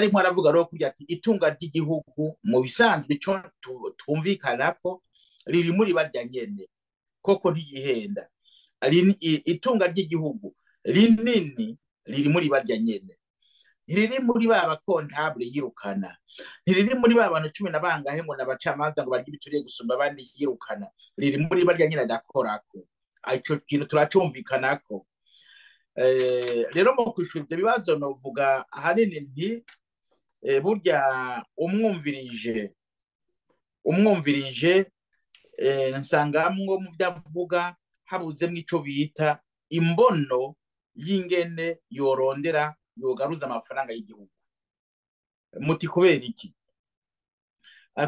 Yarimo aravuga rero kurya ati itunga ry'igihugu mu bisanzwe ico twumvikana ko riri muri barya nyene, koko ntiyihenda. Itunga ry'igihugu rinini riri muri barya nyene, ntiriri muri ba bakontable yirukana, ntiriri muri ba bantu 10 na bangahe ngo n'abacamanza ngo barye ibituriye gusumba abandi yirukana, riri muri barya nyene adakorako. Ico kintu turacumvikanako. Rero mu kwishura ivyo bibazo novuga ahanini nti burya umwumvirije nsangamwo mu vyo avuga habuzemwo ico bita imbono y'ingene yorondera yogaruza amafaranga y'igihugu. Muti kubera iki?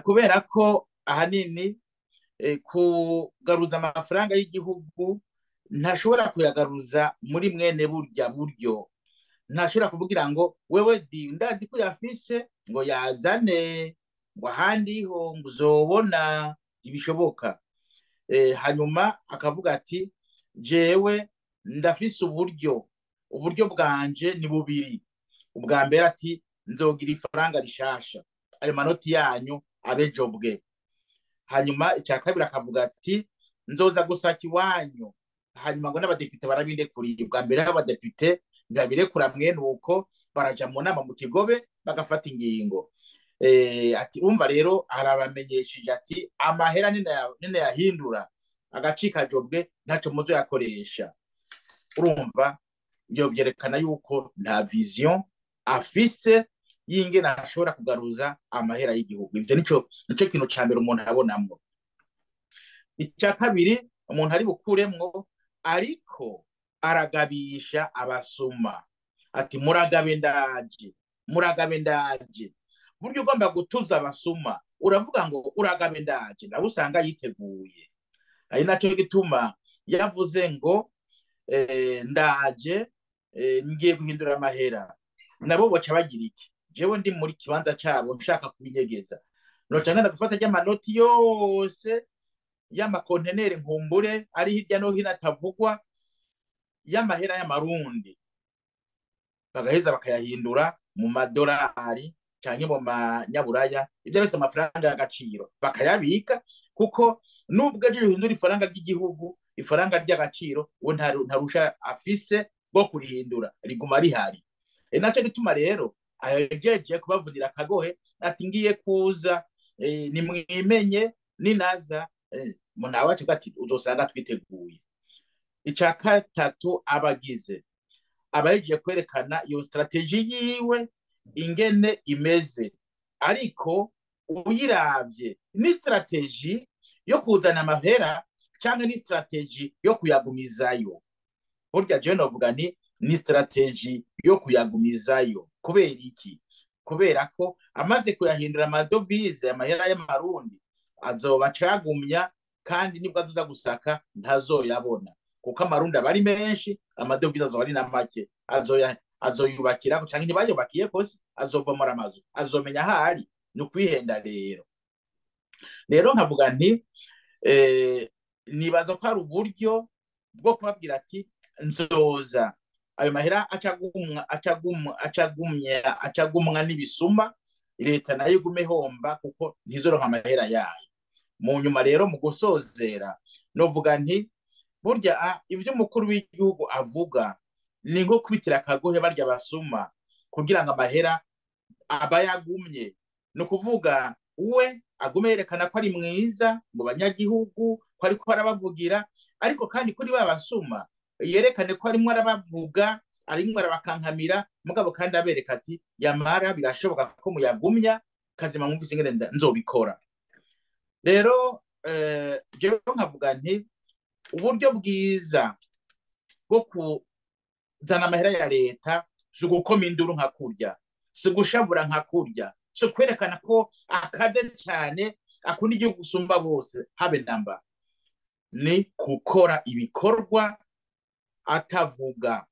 Kubera ko ahanini kugaruza amafaranga y'igihugu ntashobora kuyagaruza muri mwene burya buryo. Ntashobora kuvugira ngo wewe di ndazi ko yafise ngo yazane ngo ahandi ho ngo uzobona ibishoboka. Hanyuma akavuga ati jewe ndafise uburyo, uburyo bwanje ni bubiri. Ubwa mbere ati nzogira ifaranga rishasha, ayo manoti yanyu abejobwe. Hanyuma icya kabiri akavuga ati nzoza gusaka iwanyu. Hanyuma ngo n'abadepite barabindekuriye. Ubwa mbere abadepite ntibabirekura mwene uko, baraja mu nama mu Kigobe bagafata ingingo. Ati umva rero arabamenyesheje ati amahera nina yahindura agacika jobwe ntaco muzoyakoresha. Urumva ibyo byerekana yuko nta vision afise y'ingene ashobora kugaruza amahera y'igihugu. Ivyo nico kintu ca mbere umuntu abonamwo. Icya kabiri umuntu ari bukuremwo, ariko aragabisha abasuma ati muragabe ndaje, muragabe ndaje. Buryo ugomba gutuza abasuma uravuga ngo uragabe ndaje, nawe usanga yiteguye. Ari naco gituma yavuze ngo ndaje, ngiye guhindura amahera. Nabo boca bagira iki? Jewe ndi muri kibanza cabo nshaka kubinyegeza, noca ngenda gufata ry'amanoti yose y'amakonteneri nkumbure ari hirya no hino atavugwa y'amahera y'amarundi, bagaheza bakayahindura mu madolari canke mu manyaburaya, ivyo byose amafaranga y'agaciro bakayabika, kuko nubwo aje guhindura ifaranga ry'igihugu, ifaranga ry'agaciro we ntarusha afise bwo kurihindura, riguma rihari. Naco gituma rero ahejeje kubavunira akagohe ati ngiye kuza, nimwimenye ninaza, umuntu wacu ati uzosanga twiteguye. Ica gatatu abagize abahejeje kwerekana iyo strategie yiwe ingene imeze, ariko uyiravye ni strategie yo kuzana amahera canke ni strategie yo kuyagumizayo. Burya jewe novuga nti ni strategie yo kuyagumizayo. Kubera iki? Kubera ko amaze kuyahindura amadovize, amahera y'amarundi azoba acagumya, kandi nibwo azoza gusaka ntazoyabona, kuko amarundi aba ari menshi, amadovize azoba ari na make. Azoyubakira canke ntibayubakiye kose, azobomora amazu, azomenya ahari. Ni ukwihenda rero. Rero nkavuga nti nibaza ko hari uburyo bwo kubabwira ati nzoza ayo mahera acagumwa n'ibisuma, leta nayo igume ihomba kuko ntizoronka amahera yayo. Mu nyuma rero mu gusozera novuga nti burya ivyo umukuru w'igihugu avuga ni nko kubitira akagohe barya basuma kugira ngo amahera aba yagumye. Ni ukuvuga we agume yerekana ko ari mwiza mu banyagihugu, ko ariko arabavugira, ariko kandi kuri ba basuma yerekane ko arimwo arabavuga, arimwo arabakankamira, mugabo kandi abereka ati yamara birashoboka ko muyagumya, kazima mwumvise ingene nzobikora. Rero jewe nkavuga nti uburyo bwiza bwo kuzana amahera ya leta si ugukoma induru nka kurya, si gushabura nka kurya, si kwerekana ko akaze cyane akunda igihugu gusumba bose, habe namba. Ni gukora ibikorwa atavuga.